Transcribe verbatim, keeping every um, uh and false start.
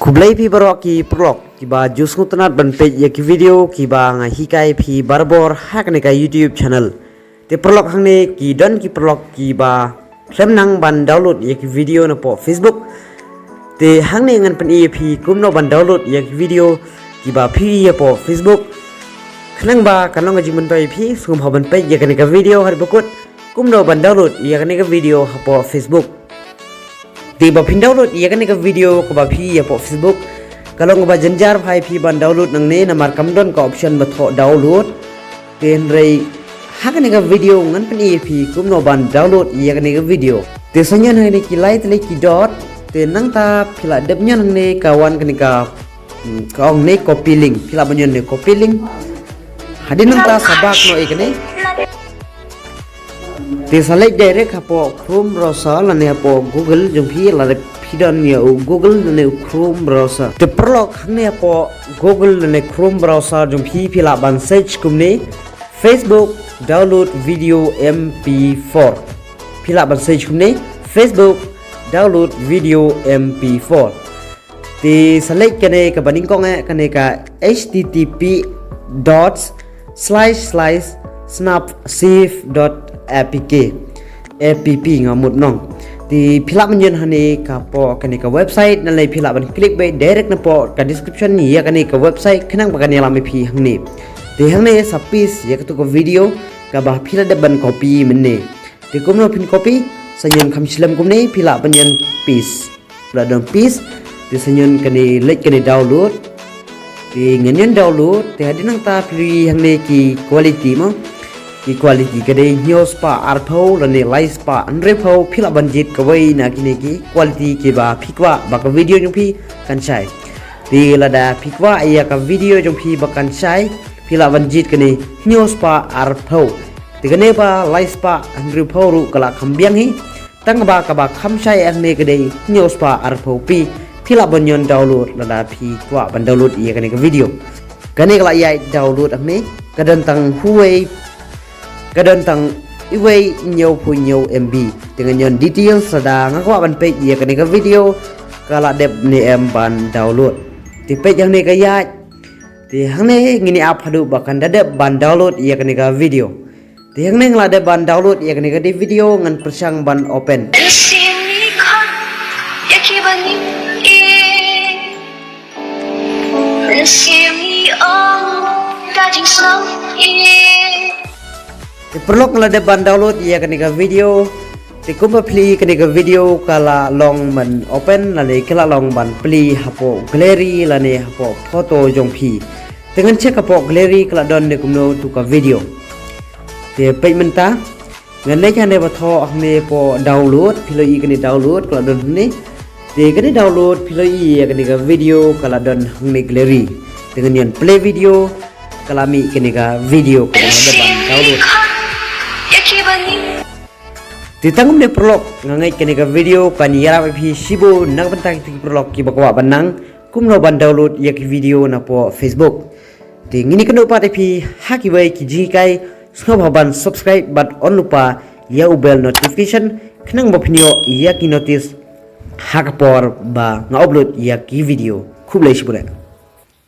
Khublei phi baroh ki paralok kiba ju sngewtynnat ban peit ïa ki video kiba nga hikai phi barabor ha kane ka YouTube channel. Te paralok, hangne ki don ki paralok kiba khlem nang ban download ïa ki video napoh Facebook. Te hangne ngan pyni ïa phi kumno ban download ïa ki video kiba phi ïa poh Facebook. Khnang ba kan long ka jingmyntoi ïa phi, sngewbha ban peit ïa kane ka video haduh ba kut kumno ban download ïa kane ka video hapoh Facebook. Te ba phin download ïa kane ka video kaba phi ïa poh Facebook, ka long kaba jynjar bha ïa phi ban download nangne namar kam don ka option ba thoh download. Te hynrei ha kane ka video ngan pyni ïa phi kumno ban download ïa kane ka video. Te sa ñion hangne ki lai tylli ki dot. Te nangta phi la dep ñion hangne ka wan kane ka, hmm, ka ong ne copy link. Phi lah ban ñion ne copy link. Hadien nangta sa back noh ïa kane. Te sa leit direct hapoh Chrome browser lane hapoh Google jong phi, lada phi don ïa u Google lane u Chrome browser. Te paralok, hangne hapoh Google lane Chrome browser jong phi, phi lah ban search kumne: Facebook download video M P four. Phi lah ban search kumne: Facebook download video M P four. Te sa leit kane kaba nyngkong eh, kane ka H T T P dot slash slash snapseed dot A P K. A P P nga mut nong. Te phi lah ban ñion hangne ka poh kane ka website, nalei phi lah ban click beit direct napoh ka description ïa kane ka website, khnang ba kan ïalam ïa phi hangne. Te hangne sa paste ïa katu ka video kaba phi la dep ban copy mynne. Te kumno phin copy? Sa ñion kham slem kumne, phi lah ban ñion paste. Phi lah don paste. Te sa ñion kane, leit kane download. Te ngan ñion download, te hadien nangta phi ïohi hangne ki quality mo. Ki quality ka dei hynñiew spah arphew lane lai spah hynriewphew, phi lah ban jied kawei na kine ki quality kiba phi kwah ba ka video jong phi kan shai. Te lada phi kwah ïa ka video jong phi ba kan shai, phi lah ban jied kane hynñiew spah arphew. Te kane ba lai spah hynriewphew ruh ka la kham biang hi. Tang ba kaba kham shai hangne ka dei hynñiew spah arphew phi. Phi lah ban ñion download lada phi kwah ban download ïa kane ka video. Kane ka la ïaid download hangne, ka don tang huwei, ka don tang iwei hynñiewphew hynñiew M B. Te ngan ñion details lada nga kwah ban peit ïa kane ka video ka la dep ne em ban download. Te peit hangne ka ïaid. Te hangne ngin ïa ap haduh ba kan da dep ban download ïa kane ka video. Te hangne nga la dep ban download ïa kane ka dei video, ngan pyrshang ban open. Te paralok, nga la dep ban download ïa kane ka video. Te kumba phi ïohi, kane ka video ka la long ban open lane ka la long ban plie hapoh gallery lane hapoh photo jong phi. Te ngan check hapoh gallery ka la don ne kumno tu ka video. Te peit mynta. Ngan leit hangne ba thoh hangne hapoh download, phi la ïohi kane download ka la don hangne. Te kane download phi la ïohi ïa kane ka video ka la don hangne gallery. Te ngan ñion play video, ka la mih kane ka video kaba nga la dep ban download. Te tang kumne paralok, nga ngeit kane ka video kan ïarap ïa phi shibun na ka bynta kita ki paralok kiba kwah ban nang kumno ban download ïa ki video napoh Facebook. Te ngin ïakynduh pat ïa phi ha kiwei ki jinghikai, sngewbha ban subscribe bad on lypa ïa u bell notification, khnang ba phin ïoh ïa ki notice ha ka por ba nga upload ïa ki video. Khublei shibun.